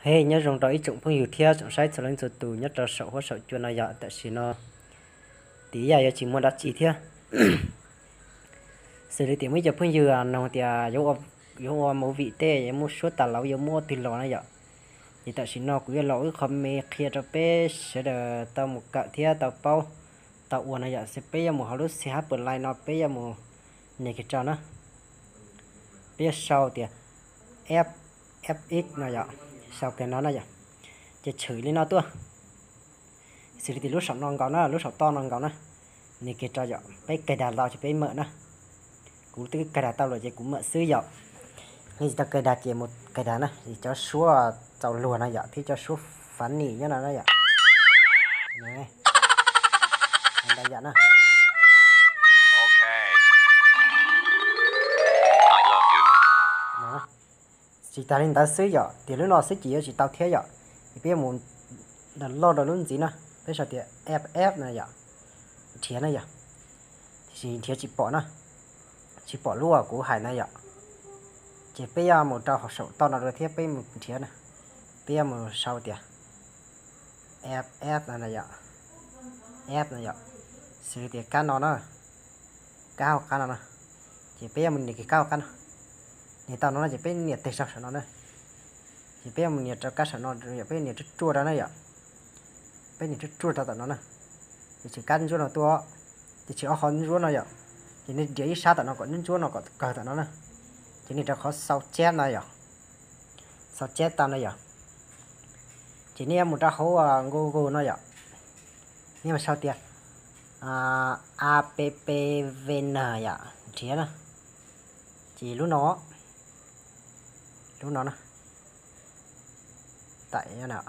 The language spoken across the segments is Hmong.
Hej, nyob zoo rau ib tsoom phooj ywg thiab tsoom saib txhua leej txhua tus nyob rau saum huab saum cua no yom. Tam sim no tim yam yuav tsis muaj dab tsi thiab, xws li tias muaj ib co phooj ywg nug tias yuav ua movie tej yuav muab suab tas lauv yuav muab ua twg los na yom. Ces tam sim no kuv yuav los ua ib qho me qhia rau peb sawv daws tau mus kawm thiab tau paub tau ua no yom. Xws peb yuav mus hauv lub C H Play no peb yuav mus nias kiag rau na, peb yuav sau tias F F X no yom, sau kiag no na yom, ces tshwm li no tuaj. Xws li tias lub saum no nkaus na, lub saum toj no nkaus na, nias kiag rau yom, peb kawg das tau ces peb mam na. Kuv twb kawg das tau lawm ces kuv mam xwb yom. Nej tsis tau kawg das ces mus kawg das na, cov suab txaus luag no yom, thiab cov suab funny nyob no na yom. Ntau yam na. Tsis tas li ntawd xwb yom, tias lub no xwb ces yuav tsis tau thiab yom. Ces peb yuav mus download rau lub ntxiv na, peb sau tias F F no yom, nrhiav na yom. Tiam sis nrhiav tsis pom na, tsis pom lub uas kuv hais na yom. Ces peb yuav mus rau hauv saum toj no dua thiab peb mus nrhiav na. Peb yuav mus sau tias F F no yom, F no yom, xws li tias kab no na, kab hauv qab no na. Ces peb yuav mus nias kiag kab hauv qab no. Nias tau no no ces peb nias tes rau saum no na. Ces peb yuav mus nias rau kab saum no yom, peb nias ruaj ruaj rau na yom. Peb nias ruaj ruaj rau tom no na. Ces tshwm kab ntsuab no tuaj, ces tshwm ob qho ntsuab no yom. Ces nej diav ib sab tom no kom ntsuab no kom kawg tom no na. Ces nias rau qhov sau chép no yom, sau chép tau no yom. Ces nej yuav mus rau hauv Google no yom, nej mus sau tias A P P V N yom, nrhiav na. Ces lub no, lub no na, tam no.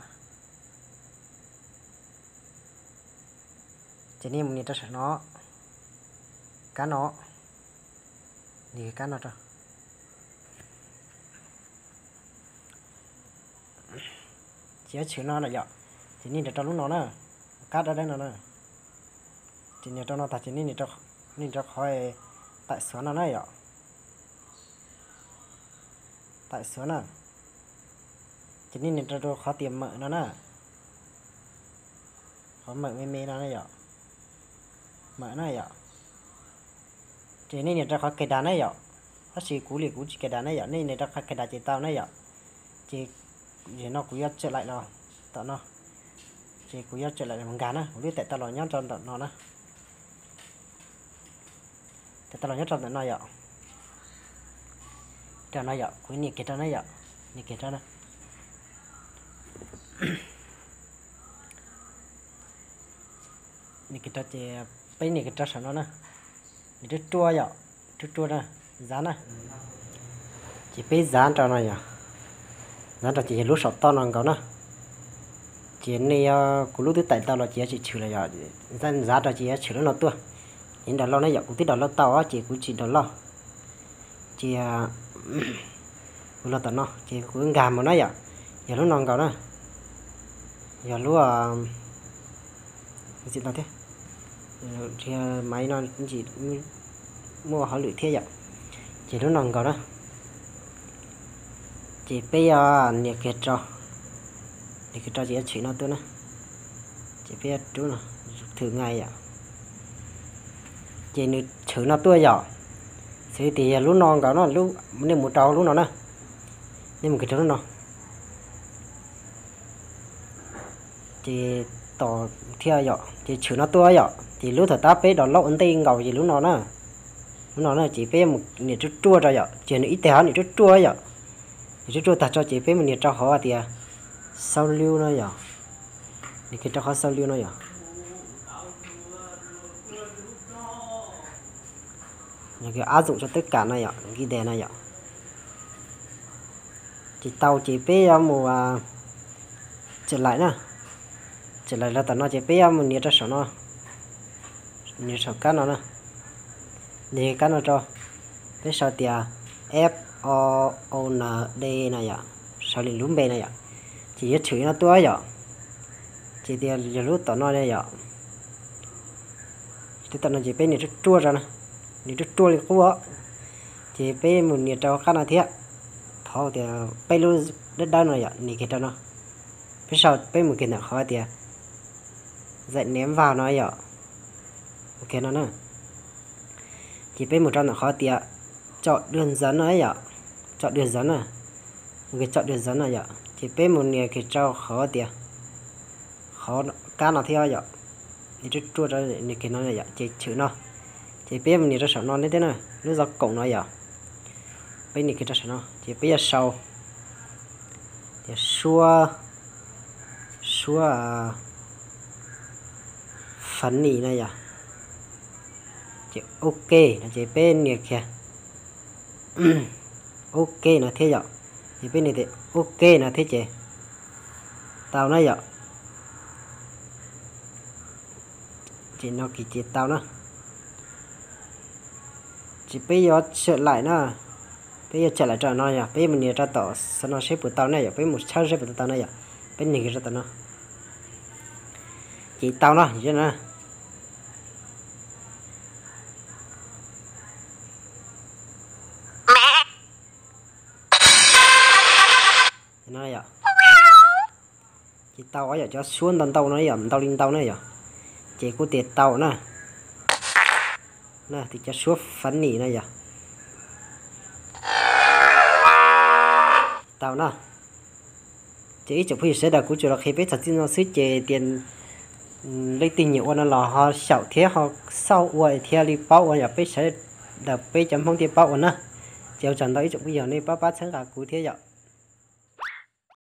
Ces nej mus nias rau saum no, kab no, nias kab no rau. Ces yuav tshwm no na yom, ces nej nias rau lub no na, kab dawb dawb no na. Ces nias rau no tag ces nej nias rau qhov tải xuống no na yom, tải xuống na. Ces nej nias rau qhov tias mở no na, qhov mở me me no na yom, mở na yom. Ces nej nias rau qhov cài đặt na yom, tab sis kuv li kuv tsis cài đặt na yom, nej nias rau qhov cài đặt ces tau na yom. Ces zaum no kuv yuav tshwm laim los tom no, ces kuv yuav tshwm laim los nkag na, kuv twb tải tau los nyob rau ntawm no na. Tau los nyob rau ntawm no yom. Rau no yom, kuv nias kiag rau na yom, nias kiag rau na. Nias kiag rau ces peb nias kiag rau saum no na. Nias ruaj ruaj yom, ruaj ruaj na, zav na. Ces peb zav rau no yom, zav rau ces yog lub saum toj no nkaus na. Ces nej yog kuv lub twb tải tau los ces yuav tsis tshwm lawm yom, zav rau ces yuav tshwm lub no tuaj. Ces download na yom, kuv twb download tau ces kuv tsis download. Ces kuv los tom no ces kuv nkag mus na yom, yog lub no nkaus na, yog lub txiv tau thiab, maiv no tsis muaj hauj lwm thiab yom. Ces lub no nkaus na, ces peb yuav nias kiag rau, nias kiag rau ces yuav tshwm no tuaj na. Ces peb yuav rub no, thử ngay yom. Ces nws tshwm no tuaj yom. Xws li tias yog lub no nkaus no, nej mus rau lub no na, nej mus kiag rau lub no. Ces tos thiaj yom, ces tshwm no tuaj yom, ces lub thaum tab peb download ua ntej nkaus ces lub no na, lub no na ces peb mus nias ruaj ruaj rau yom, ces nws ib teg hov nias ruaj ruaj yom, nias ruaj ruaj tag tso ces peb mus nias rau qhov tias sau lưu no yom, nias kiag rau qhov sau lưu no yom. Áp dụng cho tất cả no yom, ghi đề no yom. Ces tau ces peb yuav mus tshwm laim na, tshwm laim los tom no ces peb yuav mus nias rau saum no, nias saum kab no na, nias kab no rau, peb sau tias F O O N D no yom, sau li lub npe no yom, ces yuav tshwm no tuaj yom. Ces tias yog lub tom no yom, lub tom no ces peb nias ruaj ruaj rau na, nias ruaj ruaj li qub os. Ces peb mus nias rau qab no thiab, qhov tias peb lub dawb dawb no yom, nias kiag rau no. Peb sau, peb mus kiag ntawm qhov tias zais niam vaj no yom. Ok no na. Ces peb mus rau ntawm qhov tias tsom dua ntxawv no yom, tsom dua ntxawv na, mus kiag tsom dua ntxawv no yom, ces peb mus nias kiag rau qhov tias qhov kab no thiab yom, nias ruaj ruaj rau nias kiag no yom, ces tshwm no. Ces peb mus nias rau saum no thiab na, lub zov koom no yom, peb nias kiag rau saum no ces peb yuav sau tias suab, suab funny no yom, ces ok no ces peb nias kiag ok no thiab yom, ces peb nias tias ok no thiab ces tau na yom. Ces no ces tau na. Ces peb yuav tshawm laim na, peb yuav tshawm laim rau no yom, peb mus nias rau tom xov no seb puas tau na yom, peb mus tshawb seb puas tau na yom, peb nias kiag rau tom no. Ces tau no na. Ces tau yom, cov suab ntau ntau no yom, ntau li ntau na yom, ces kuj tias tau na. Tias cov suab funny no yom, tau na. Ces ib tsoom phooj ywg sawv daws, kuv tsuas los qhia peb txog txij no xwb ces tias leej twg nyiam ua no los ho xyaum thiab ho xauj ua thiaj li paub ua yom, peb sawv daws peb cov Hmoob thiaj paub ua na. Ces ua tsaug ntau ib tsoom phooj ywg nej pab pab txhawb nqa kuv thiab yom.